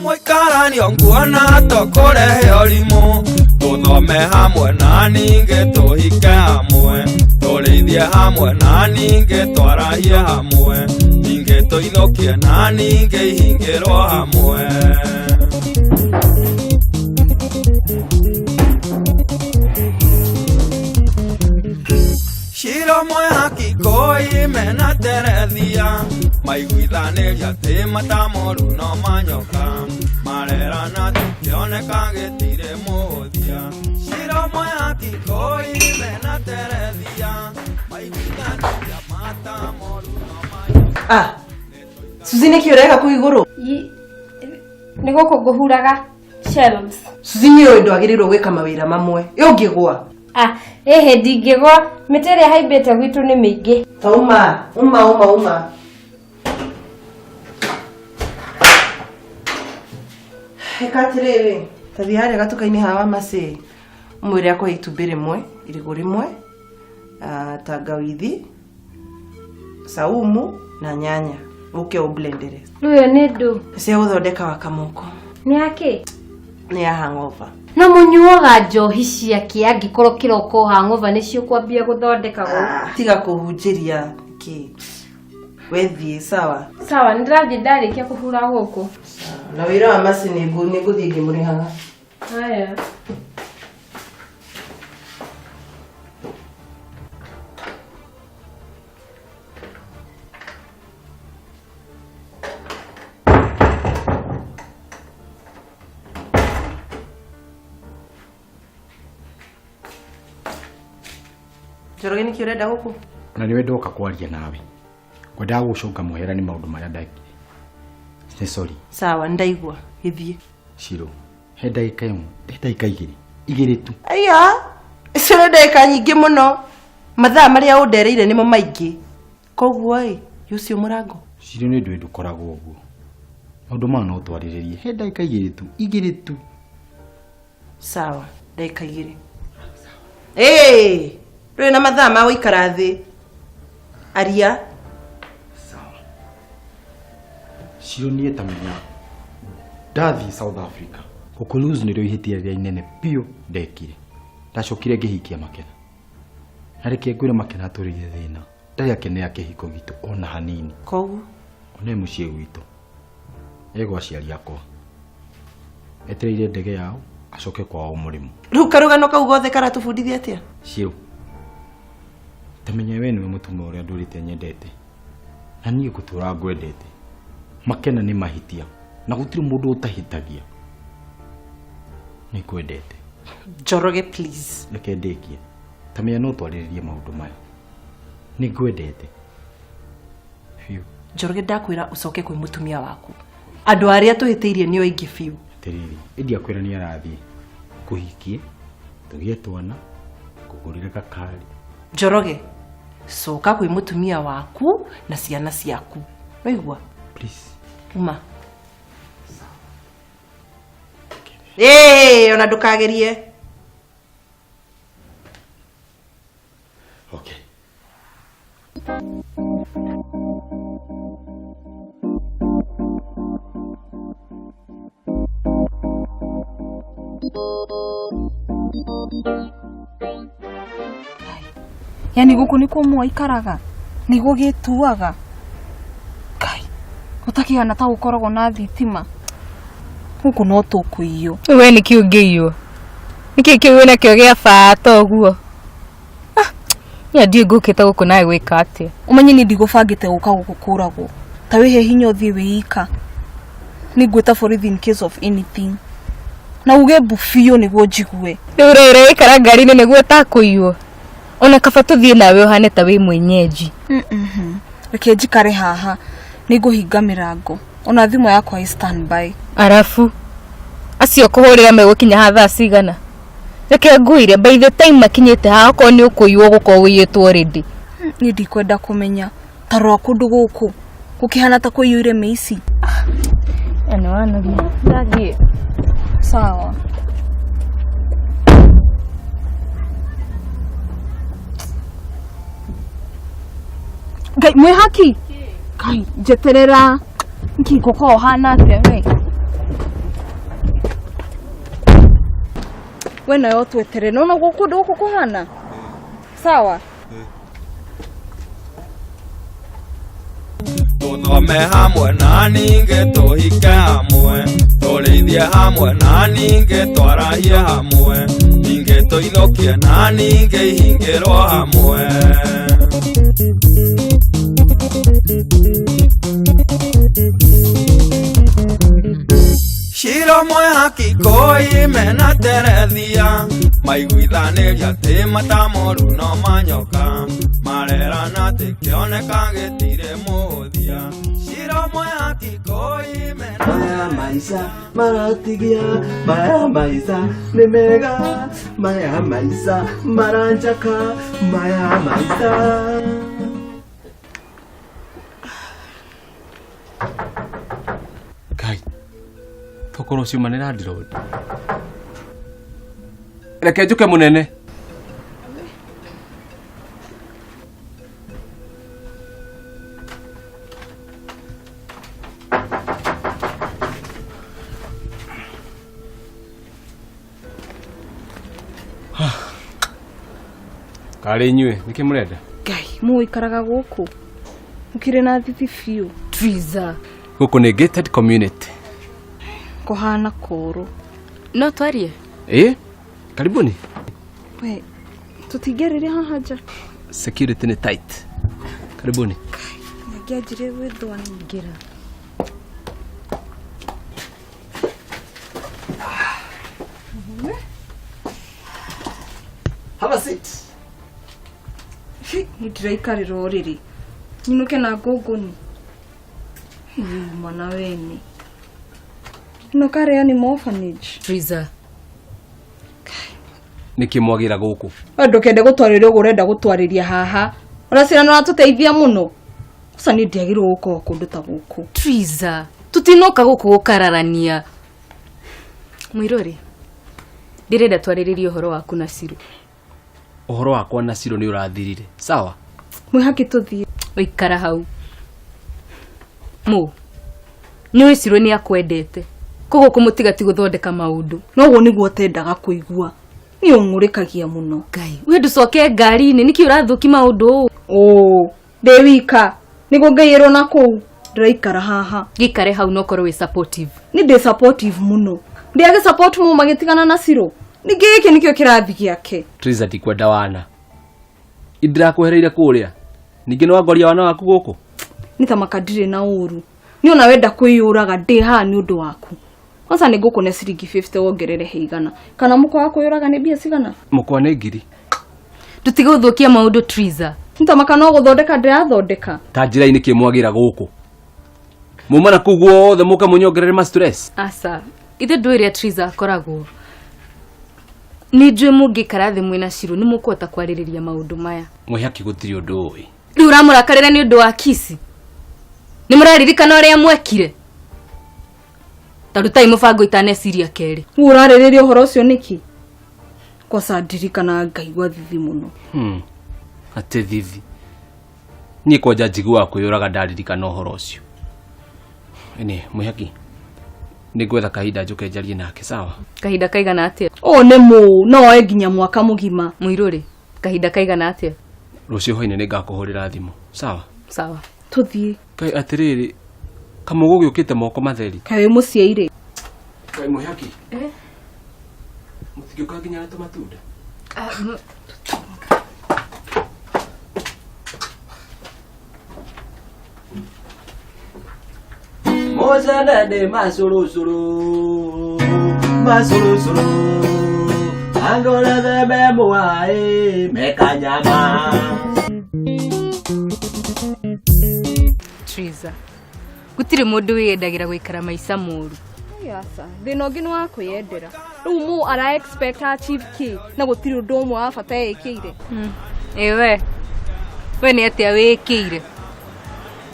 Mũikaranio nguona tũkũrehe ũrimũ, tũthome hamwe na ningĩ tũhike hamwe, tũrĩithie hamwe na ningĩ twarahie hamwe, ningĩ tũinũkie na ningĩ ihingĩrwo hamwe. Cira ũmwe hakikoi mena terethia maiguithanĩria atĩ matamoru no manyoka marerana tũkĩoneka gĩtirĩ mũhũthia. Cira ũmwe hakikoi mena terethia maiguithanĩria matamoru no manyoka. Ah, Suzy nĩkĩ ũreka kũu igũrũ? Nĩ gũkũ ngũhuraga shelves. Suzy nĩ ũĩ ndwagĩrĩirwo gwĩka mawĩra mamwe. Ĩ ũngĩgwa? Ah, ĩhĩ ndingĩgwa. Mĩtĩ ĩrĩa haimbĩte gwitũ nĩ mĩingĩ. Ta uma, uma, uma, uma. Ĩka atĩrĩrĩ, ta thiĩ harĩa gatuka-inĩ hawa Macĩ, ũmwĩre akũhe itumbĩ rĩmwe, irigũ rĩmwe, ah, tangawithi, saumu na nyanya, ũke ũblendere. Rĩu ĩyo nĩ ndũ. Cia gũthondeka wakamoko. Nĩ yakĩ? Nĩ ya hangover. Na mũnyuaga njohi ciake angĩkorwo kĩroko hangover nĩcio kwambia gũthondekagwo. Ah, tiga kũhunjĩria kĩ. Wethiĩ sawa. Sawa, nĩ ndĩrathiĩ ndarĩkia kũhura gũkũ. Na wĩra wa Mercy nĩ ngũthiĩ ngĩmũrĩhaga. Haya. Njoroge nĩkĩ ũrenda gũkũ? Na nĩwe ndoka kwaria nawe. Ngwendaga gũcũnga mũhera nĩ maũndũ marĩa ndekire. Nĩ sorry. Sawa, ndaigua. Gĩthiĩ. Shiro, he ndagĩka ĩmwe, he ndagĩka igĩrĩ. Igĩrĩ tu. Aya, icio nĩ ndagĩka nyingĩ mũno. Mathaa marĩa ũndereire nĩmo maingĩ. Koguo ĩ, ũcio mũrango. Shiro nĩ ndũĩ ndũkoragwo ũguo. Maũndũ maya no twarĩrĩrie. He ndagĩka igĩrĩ tu, igĩrĩ tu. Sawa, ndagĩka igĩrĩ. Ĩĩ, ndũrĩ na mathaa ma gũikara thĩ. Aria. Sawa. Shiro niĩ ta menya ndathiĩ South Africa. Gũkũ nĩrĩo ihĩtia rĩrĩa inene biũ ndekire. Ndacokire ngĩhikia Makena. Na reke ngwĩre Makena atũrĩire thĩna. Ndarĩ akenera kĩhiko gitũ ona hanini. Koguo? One mũciĩ gwitũ. Egwa aciari akwa. Etereire ndege yao acoke kwao mũrĩmo. Rĩu karũgano kau gothe karatũbundithia atĩa? Shiro. Tamenya we nĩwe mũtumia ũrĩa ndũrĩte nyendete. Na niĩ ngũtũra ngwendete. Makena nĩ mahĩtia. Na gũtirĩ mũndũ ũtahĩtagia. Nĩ ngwendete. Njoroge please. Reke ndĩkie. Tamenya no twarĩrĩrie maũndũ maya. Nĩ ngwendete. Biũ. Njoroge ndakwĩra ũcoke kwĩ mũtumia waku. Andũ arĩa tũhĩtĩirie nĩo aingĩ biũ. Atĩrĩrĩ, ĩndi akwĩra nĩ arathiĩ. Ngũhikie, tũgĩe twana, ngũgũrĩre gakari. Njoroge, coka kwĩ mũtumia waku na ciana ciaku. Waigua? Please. Uma. Ĩĩ, ona ndũkagerie. Okay. Yani gũkũ nĩkuo mwaikaraga nĩguo gĩtuaga Ngai gũtakĩhana ta gũkoragwo na thitima gũkũ no tũkũiywo. We nĩkĩ ũngĩiywo? Nĩkĩ kĩu wĩnakĩo gĩa bata ũguo? Ah, niĩ ndiũĩ ngũkĩte gũkũ nawe gwĩka atĩa. Ũmenye niĩ ndigũbangĩte gũka gũkũ kũragwo ta wĩhe hinya ũthiĩ wĩika nĩngwĩta borithi in case of anything na uge mbu biũ nĩguo njigue. Rĩu ũreĩra wĩikara ngari-inĩ nĩguo ũtakũiywo? Ona kaba tũthiĩ nawe ũhane ta wĩ mwenyeji. Reke njikare haha nĩngũhinga mĩrango ona thimũ yakwa ĩ standby. Arabu acio kũhũrĩra megũkinya haha thaa cigana? Reke ngwĩre by the time makinyĩte haha okorwo nĩ ũkũiywo ũgũkorwo ũiyĩtwo already. Niĩ ndikwenda kũmenya ta rora kũndũ gũkũ gũkĩhana ta kũiyũire mĩici. Nĩ wanogia. Ndathiĩ. Sawa. Ngai mwĩhaki Ngai njeterera nki ngũkorwo ũhana atĩa we. We nayo tweterere. Nona gũkũ kũndũ gũkũ kũhana. Sawa? Tũthome hamwe na ningĩ tũhike hamwe tũrĩithie hamwe na ningĩ twarahie hamwe ningĩ tũinũkie na ningĩ ihingĩrwo hamwe. Ciro mwehaki koi mena terethia maiguithanĩria atĩ matamoru no manyoka marerana atĩ kĩoneka gĩtirĩ mũhũthia. Ciro mwehaki koi mena Maya maisha maratigia, maya maisha nĩ mega, maya maisha maranjaka, maya maisha. Ngai, tokorwo ciuma nĩ landlord. Reke njũke mũnene. Karĩ inyuĩ, nĩkĩ mũrenda? Ngai, mũikaraga gũkũ. Mũkĩrĩ na thithi biũ. Triza. Gũkũ nĩ gated community. Kũhana kũũrũ. No twarie? Ĩ, karibuni. We, tũtingĩarĩria haha nja. Security nĩ tight. Karibuni. Nĩngĩanjirie gwĩthũa ningĩra. Have a seat. Nĩ ndĩraikarĩra ũrĩrĩ. Nyinũke na ngũngũni. Mwana weni. Ĩno karĩa nĩ orphanage. Triza. Nĩkĩ mwagĩra gũkũ? We ndũkende gũtwarĩria ũguo ũrenda gũtwarĩria haha. Ona ciana nĩ ũratũteithia mũno. Ũca niĩ ndiagĩrĩirwo gũkorwo kũndũ ta gũkũ. Triza. Tutinoka gũkũ gũkararania. Mwirori, ndĩrenda twarĩrĩrie ũhoro waku na Ciru. Ũhoro wakwa na Ciru nĩ ũrathirire. Sawa? Mwĩhaki tũthiĩ. Ũikara hau. Mũ. Nĩ ũĩ Ciru nĩ akwendete. Koguo kũmũtiga ti gũthondeka maũndũ. Noguo nĩguo ũtendaga kũigua. Niĩ ũng'ũrĩkagia mũno. Ngai, we ndũcoke ngari-inĩ, nĩkĩ ũrathũki maũndũ ũũ? Ũ, ndĩ wika. Nĩguo ngaiyĩrwo na kũu. Ndĩraikara haha. Gĩikare hau na ũkorwo wĩ supportive. Nĩ ndĩ supportive mũno. Ndĩage support mũ magĩtigana na Ciru. Ningĩ gĩkĩ nĩkĩo kĩrathi gĩake. Triza ndikwenda wana. Indĩrakwehereire kũrĩa. Ningĩ nĩ wangoria wana waku gũkũ? Nĩ ta maka ndirĩ na ũru. Nĩ ona wenda kwĩyũraga ndĩ haha nĩ ũndũ waku. Kwanza nĩ ngũkũne ciringi 50 wongerere he igana. Kana mũkwa wa kwĩyũraga nĩ mbia cigana? Mũkwa nĩ ngiri. Tũtige gũthũkia maũndũ Triza. Nĩ ta maka no gũthondeka ndĩrathondeka. Ta njĩra-inĩ kĩ mwagĩra gũkũ? Muma na kũu guothe mũke mũnyongerere ma stress. Aca, ithe ndũĩ ũrĩa Triza akoragwo. Nĩ njũĩ mũngĩikara thĩ mwĩna Ciru nĩ mũkũhota kwarĩrĩria maũndũ maya. Mwĩhaki gũtirĩ ũndũ ũĩ. Rĩu ũramũrakarĩra nĩ ũndũ wa kisi? Nĩ mũraririkana ũrĩa mwekire? Ta rutai mũbango itaneciria kerĩ. Rĩu ũrarĩrĩria ũhoro ũcio nĩkĩ? Kwaca ndirikanaga ngaigua thithi mũno. Atĩ thithi. Niĩ kwanja njiguaga kwĩyũraga ndaririkana ũhoro ũcio. Ĩnĩ, mwĩhaki. Nĩngwetha kahinda njũke njarie nake, sawa? Kahinda kaigana atĩa? Ũũ nĩ mũ, no oe nginya mwaka mũgima. Mũirũrĩ, kahinda kaigana atĩa? Rũciũ hwainĩ nĩngakũhũrĩra thimũ, sawa? Sawa. Tũthiĩ. Kaĩ atĩrĩrĩ, kamũgũ gĩũkĩte moko matheri. Kaĩ wĩ mũciĩ-rĩ? Kaĩ mwĩhaki? Mũtingĩũka nginya na tũmatunda? Mozana ne masurusuru, masurusuru. Angola de memuae mekanyama. Triza, gũtirĩ mũndũ wĩyendagĩra gũikara maica moru. Aca, thĩna ũngĩ nĩ wa kwĩyendera. Rĩu mũ ara expect achieve kĩ na gũtirĩ ũndũ ũmwe wa bata ĩkĩire. Ĩ we, we nĩ atĩa wĩkĩire?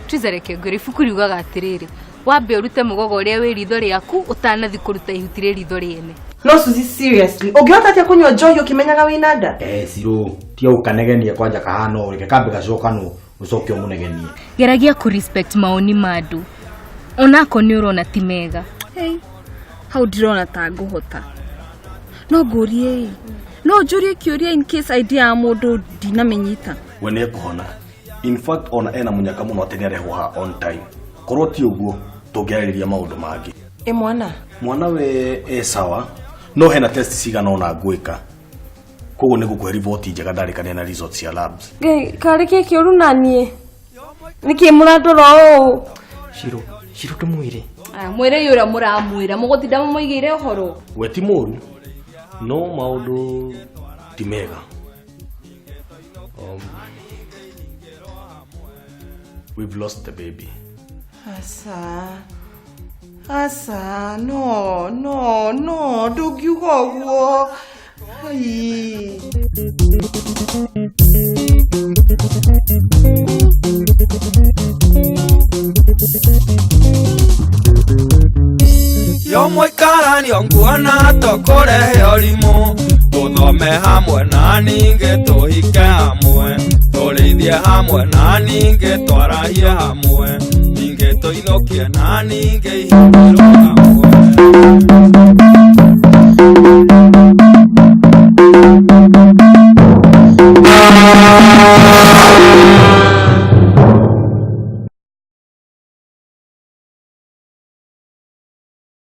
Triza reke ngwĩre, ibuku riugaga atĩrĩrĩ, wambe ũrute mũgogo ũrĩa wĩ ritho rĩaku ũtanathi kũruta ihuti rĩ ritho rĩene. No Suzy, seriously, ũngĩhota atĩa kũnyua njohi ũkĩmenyaga wĩna nda? Ciro, tiga gũkanegenia kwanja kahana ũũ, reke kambe gacokanwo ũcoke ũmũnegenie. Geragia kũ respect maoni ma andũ. Onako nĩ ũrona ti mega. Hey, hau ndirona ta ngũhota. No ngũrie ĩ, no njũrie kĩũria in case idea ya mũndũ ndinamĩnyita. We nĩ ekũhona. In fact ona ena mũnyaka mũno atĩ nĩarehwo haha on time. Korwo ti ũguo tũngĩarĩrĩria maũndũ mangĩ. Ĩ mwana? Mwana we e sawa, no hena test cigana ũna ngwĩka. Koguo nĩ ngũkũhe riboti njega ndarĩkania na results cia labs. Ngai, karĩ kĩ kĩũru na niĩ? Nĩkĩ mũrandora ũũ? Shiro, Shiro tũmwĩre. Mwĩrei ũrĩa mũramwĩra, mũgũtinda mũmũigĩire ũhoro. We ti mũru, no maũndũ ti mega. We've lost the baby. Aca. Aca, no, no, no, ndũngiuga ũguo. Ai. Yo mũikaranio nguona tũkũrehe ũrimũ, tũthome hamwe na ningĩ tũhike hamwe, tũrĩithie hamwe na ningĩ twarahie hamwe, ningĩ tũinũkie na ningĩ ihingĩrwo hamwe.